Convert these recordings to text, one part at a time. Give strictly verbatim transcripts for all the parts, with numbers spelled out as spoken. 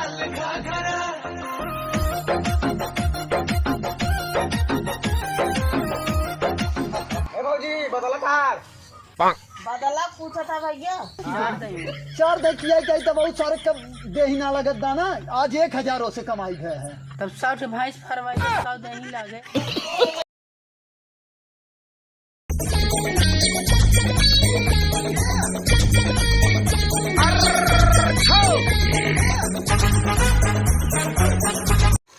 ए भौजी, बदला तार। बदला पूछा था भैया। चार दे किया क्या, तब बहुत सारे कब देही ना लगत दाना। आज एक हजार से कमाई गए है। तब सौ से भैंस फरवाई, सौ देही लागे।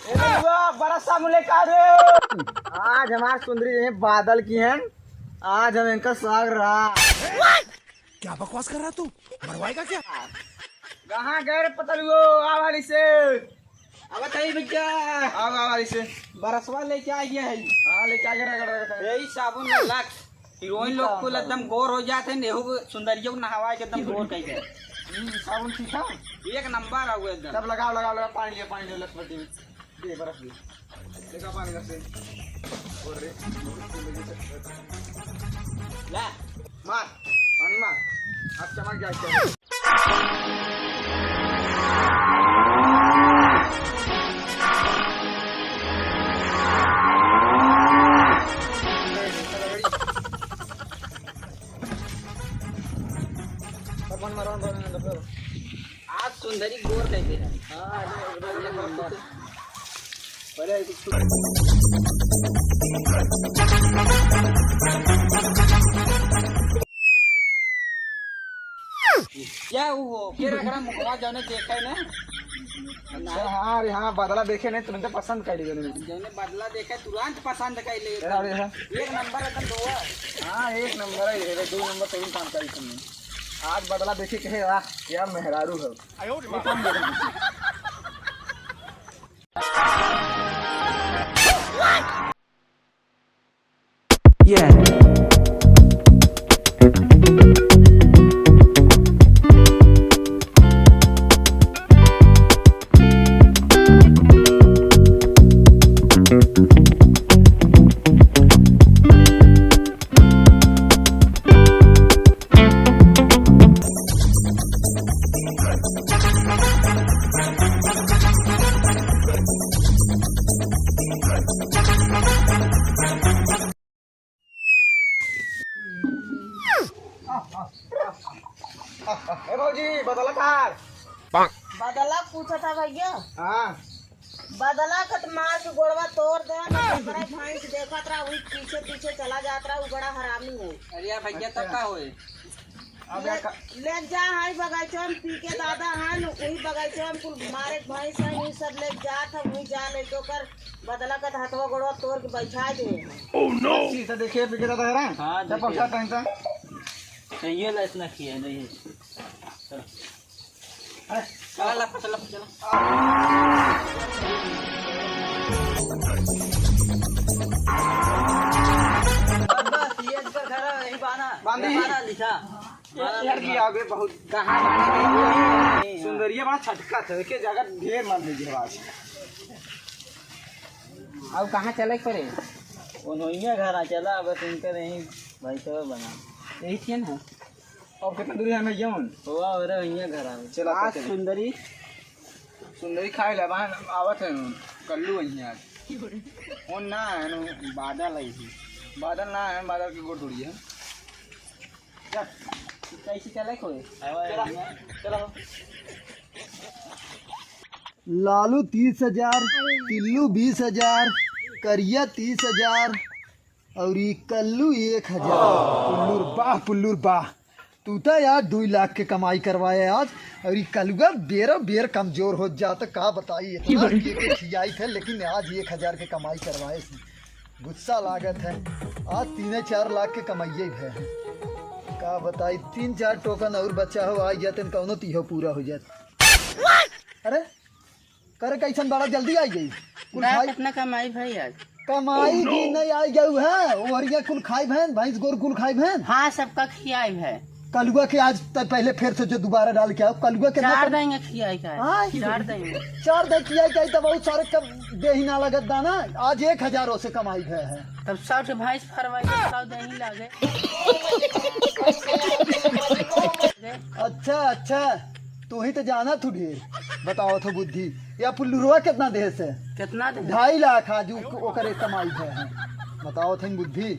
ए बबुआ, बड़ा साबुन लेके आ रे। आज हमार सुंदरी जी बादल की हैं, आज हम इनका साग रहा। क्या बकवास कर रहा तू? मरवाएगा क्या? कहाँ गए रे पतलुओ? आ वाली से। अब बताइए भैया। आओ, आओ, आओ इसे। बरसवा लेके आ गया है। हाँ, लेके आ गया, रगड़, रगड़, रगड़। यही साबुन में लक्स हीरोइन लोग कुल एकदम गोर हो जाते हैं, नेहू सुंदरियों को नहवा के एकदम गोर कर दे। हम्म, साबुन ठीक है? एक नंबर है वो एकदम। तब लगाओ, लगाओ, लगाओ, पानी लियो, पानी लियो, लक्ष्मण जी। दे, बरस दे। देखा पानी रख दे। और रे, ला, मार, पानी मार। अब चमक जाए, चमक। अपन मरवा, मरवा, मरवा। आज सुंदरी गोर कैसे है? हाँ, अरे, अरे, अरे, अरे, अरे। पहले एक क्या हुआ? फिर अगर हम मुखवा जौने देखे ना। अच्छा, हाँ रे, हाँ, बदला देखे नहीं, तुरंत पसंद कर लिए जौने। जौने बदला देखे, तुरंत पसंद कर लिए। अरे, अरे, हाँ। एक नंबर एकदम दो। हाँ, एक नंबर है, ये दो नंबर सही काम करी तुमने। आज बदला देखे कहे, "वाह, क्या मेहरारू हो।" ए भौजी, बदला तार। बदला पूछा था भैया। हाँ। बदला का तो मार के गोड़वा तोड़ दे, ना तो ओकरा भैंस देखत रहा, वही पीछे पीछे चला जात रहा, वो बड़ा हरामी है। अरे यार भैया, तब अच्छा। का होए? अब ले, या का- ले जा, हाय बगैचा में पी के दादा है न, वही बगैचा में कुल मारे भैंस है, वही सब ले जात है, वही जा ले के ओकर बदला का तो हथवा गोड़वा तोड़ के बैठा दे। Oh no! सीधा देखिए, पी के दादा है ना? हाँ, जब देखिए। पहुंचा टाइम से। सही है, लाइस ना किया, नहीं है। चलो। चला, ला, चला, चला। बस, बस, ये इनकर घर है, यही बाना। बांधी? ये बाना लिखा। ये लड़की आगे बहुत कहाँ बाना गई? सुंदरिया बड़ा छटका था, के जगह ढेर मार दीजिए आवाज। अब कहाँ चले के पड़े? उन्होंने घर आ चला, बस इनकर यहीं भाई साहब बना। यही चीन है। अब कितना दूरी है हमें जौन? हुआ हो रहा है, यहाँ घर आ। चला, आज चल। सुंदरी। सुंदरी खाए ला, बहन आवत है, कल्लू वहीं आज। वो ना है, नो, बादल है ही। बादल ना है, बादल की गोड़ थोड़ी है। चल। कैसे चले कोई? चला, चला। लालू तीस हजार, टिल्लू बीस हजार, करिया तीस हजार, और ई कल्लू एक हजार। पुल्लूर बाह, पुल्लूर बाह। तू तो यार दुई लाख के कमाई करवाए आज, और ई कलुआ बेरो बेर कमजोर हो जात, का बताई, इतना के के खियाई थे, लेकिन आज एक हजार के कमाई करवाए। गुस्सा लागत है, आज तीन चार लाख के कमाइए भे है। का बताई, तीन चार टोकन और बच्चा हो, आई जाते कौनो तीहो पूरा हो जात। अरे, करे कैसन बड़ा जल्दी आई गई। कुल बा, खाई कितना कमाई भाई आज? कमाई भी नहीं आई गई है। ओहरिया कुल खाई भैन, भैंस गोर कुल खाई भैन। हाँ, सबका खियाई है। कलुआ के आज त पहले फिर से जो दोबारा डाल के आओ, कलुआ के ना चार कर- देंगे खियाई का। हाँ? चार देंगे। चार दे खियाई का, तब बहुत सारे कब देही ना लगत दाना। आज एक हजार से कमाई भय है। तब सौ से भैंस फरवाई, सौ देही लागे। अच्छा, अच्छा। तू ही तो जाना तू ढेर। बताओ तो बुद्धि, या पुल्लुरवा कितना देहे से? कितना देहे? ढाई लाख आज उ-, ओकरे कमाई है। बताओ थे बुद्धि,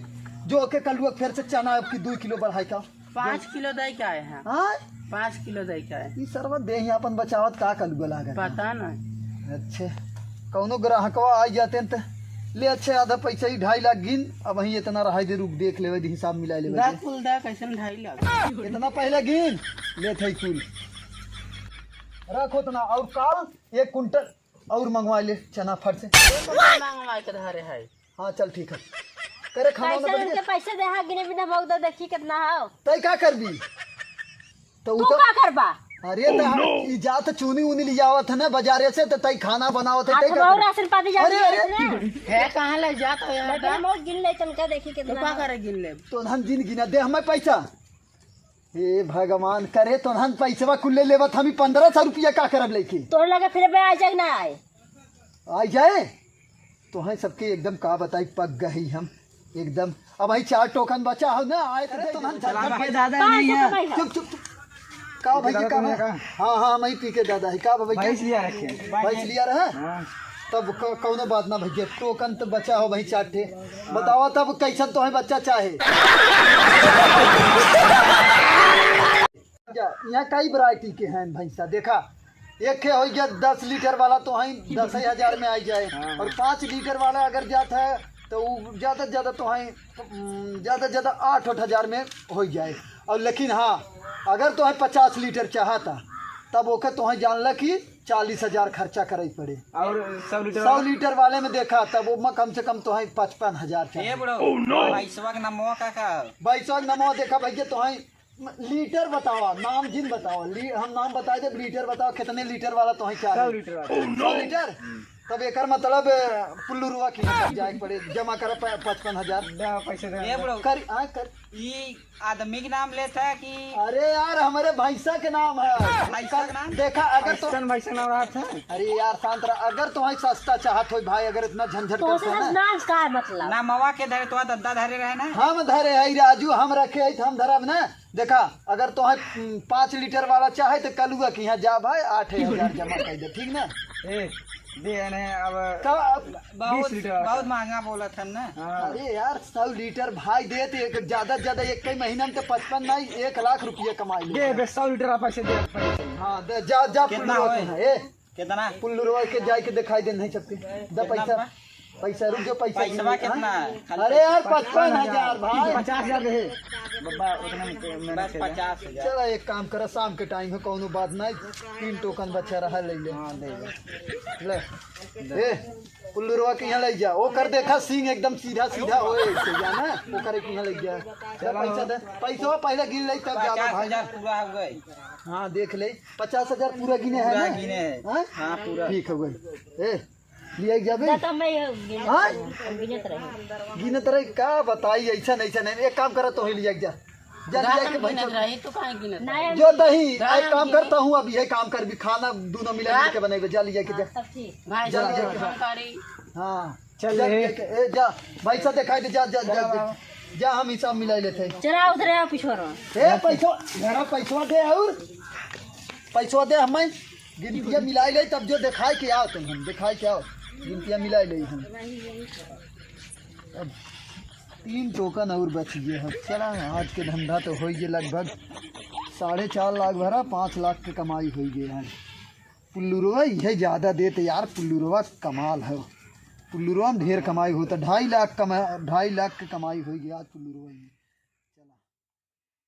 जो के कलुआ फेर से चना अब की दो किलो बढ़ाई का। पाँच किलो दे के आए हैं। हाँ? पाँच किलो दे के आए। ई सरवा देह यहाँ अपन बचावत का कलुआ लागत है? पता नहीं। अच्छे, कौनो ग्राहकवा आ जाते हैं त ले, अच्छे, आधा पैसा ही, ढाई लाख गिन, अब वहीं इतना रहा दे, रुक, देख लेवे दे, हिसाब मिला लेवे दा दे। कुल दा, कैसन ढाई लाख? इतना पहले गिन, ले थे कुल। रख उतना, और काल एक कुंटल और मंगवा ले चना फट से। मंगवा के धरे है। हाँ, चल, ठीक है। करे खाना पैसे ना बन उनके गया? पैसे दे, हाँ, गिने बिना भोग दे, देखी कितना हो। तय का करबी? तो उ तू तो का करबा? अरे, तो हम ई जात चूनी ऊनी लियावत है ना बाजारे से, तो तई खाना बनावत है, हाथ तई का में और करबी? राशन पाती जाती अरे, है अरे। इसमें। है, कहाँ ले जात हो यार? मैं बहुत गिन ले, चल के देखी तो कितना का हो। करे गिन ले? तो हम जिन गिना दे हमें पैसा। हे भगवान, करे तो हम पैसवा कुल ले लेवत, हम ही पन्द्रह सौ रुपया का करब लेके? तोर लगे फिर मैं आ जाए ना आए। आ जाए? तोहई सबके एकदम का बताई, पक गई हम एकदम। अब भाई चार टोकन बचा हो ना, आए तो अरे, दे तुम दे। चला भाई, दादा पाँच नहीं सौ है। कमाई है। चुप, चुप, चुप। का भाई, दादा का तुमने भाई? कहा? हाँ, हाँ, मैं ही पी के दादा है। का भाई, क्या? भैंस लिया रखे। भैंस लिया रहा? हाँ। तब क-, कौनो बात ना भैया, टोकन तो बचा हो भाई चार ठे। बताओ तब कैसन तोहई बच्चा चाहे? जा, यहाँ कई वैरायटी के हैं भैंसा, देखा, एक खे हो गया दस लीटर वाला, तोहई दस ही हजार में आ जाए, हाँ। और पाँच लीटर वाला अगर जाता है तो वो ज्यादा से ज्यादा तोहई, उम, ज्यादा से ज्यादा आठ आठ हजार में हो जाए। और लेकिन हाँ, अगर तोहई पचास लीटर चाहता, तब ओके तोहई जान ला कि चालीस हजार खर्चा करे पड़े। और सौ लीटर सौ वाला? लीटर वाले में देखा, तब वो में कम से कम तोहई पचपन हजार ये चाहिए। बड़ो, Oh, no! भैंसवा के नमवा का का? भैंसवा के नमवा देखा भैया, तोहई लीटर बतावा, नाम जिन बतावा, ली-, हम नाम बताए देब, लीटर बतावा, कितने लीटर वाला तोहई चाहिए? सौ लीटर वाला। सौ लीटर? तब एकर मतलब, अ, पुल्लुरवा की जाए के पड़े, जमा करा प-, पचपन हजार। दे पैसे दे। ए bro। कर, हाँ, कर। ई आदमी के नाम लेत है कि? अरे यार, हमारे भैंसा के नाम है। भैंसा के नाम? देखा, अगर तो ऐसन भैंसा नाम रहत है। अरे यार, शांत रह, अगर तोहई सस्ता चाहत होई भाई, अगर इतना झंझट तो करते उसे हैं ना। नाम का है मतलब? ना मवा के धरे, तो दद्दा धरे रहे ना। हम धरे है राजू, हम रखे है, हम धरब ना। देखा, अगर तोहई, उम, पाँच लीटर वाला चाहे तो कलुआ के यहाँ जा भाई, आठ हजार जमा कर दे, ठीक ना? ए, दे ने अब का, अब बहुत, बीस लीटर वाला। बहुत महंगा बोलत हन ना। हाँ। अरे यार, सौ लीटर भाई दे तो एक, ज्यादा से ज्यादा एक कई महीना में तो पचपन नहीं, एक लाख रुपया कमाई ले। दे बे, सौ लीटर आप ऐसे दे, पैसे। हाँ, दे, जा, जा, कितना पुल्लुरवा होए? के, ए, कितना? पुल्लुरवा के जाए के दिखाई दे नहीं सकते। दा कितना पैसा। बा? पैसा रुक जाओ, पैसा पैसवा गिन, कितना हाँ? है? खाली अरे यार, पचपन हजार भाई। पचास हजार रहे। बाबा, उतना में तो मैंने बस खेला। पचास हजार। चला, एक काम करा, शाम के टाइम है, कौनो बात नहीं, तीन टोकन बचा रहा, ले ले। हाँ, दे दे। ले। ए, पुल्लुरवा के यहाँ ले जा, ओकर देखा सींग एकदम सीधा सीधा होए, ऐसे जा ना, ओकर के यहाँ ले जा। चला, पैसा दे, पैसवा पहले गिन ले, तब जाना पचास हजार भाई। पूरा हो गए। हाँ, देख ले, पचास हजार पूरा गिने है पूरा ना? गिने है। हाँ? हाँ, पूरा। ठीक हो गए। ए, लिया जाबे? जा तो मैं ये गिनत हाँ? रहूँ, गिनत रहूँ। गिनत रहे, का बताई, ऐसा नहीं, ऐसा नहीं। एक काम करा, तो ही लिया जा। जा, लिया के भाई, गिनत रही, तो काहे गिनत रही? जो दही, राम एक काम गिने। करता हूँ, अब यही काम कर, भी खाना दोनों मिला राम। के बनेबे, जा लिया के जा। हाँ, सब ठीक। भाई, जा, सब जा, ठीक। जा। हाँ। चल जा, ले। जा, ए, जा, भैंसा दिखाई दे, जा, जा, जा, चल जा। बाबा। जा, हम हिसाब मिलाई लेते हैं। चला, उधर आओ, पिछोर में। ए, पैसवा, मेरा पैसवा दे और पैसवा दे हमें। गिनतिया मिलाई ले, तब जो दिखाई के आओ तुम, हम दिखाई के आओ। गिनतिया मिलाई ले हम। अब तीन टोकन और बच गए हैं। चला, आज के धंधा तो हो गए लगभग साढ़े चार लाख भरा, पाँच लाख के कमाई हो गए हैं। पुल्लुरवा यह ज्यादा देते यार, पुल्लुरवा कमाल है। पुल्लुरवा में ढेर कमाई होता, ढाई लाख कमा, ढाई लाख के कमाई होई गई आज पुल्लुरवा में।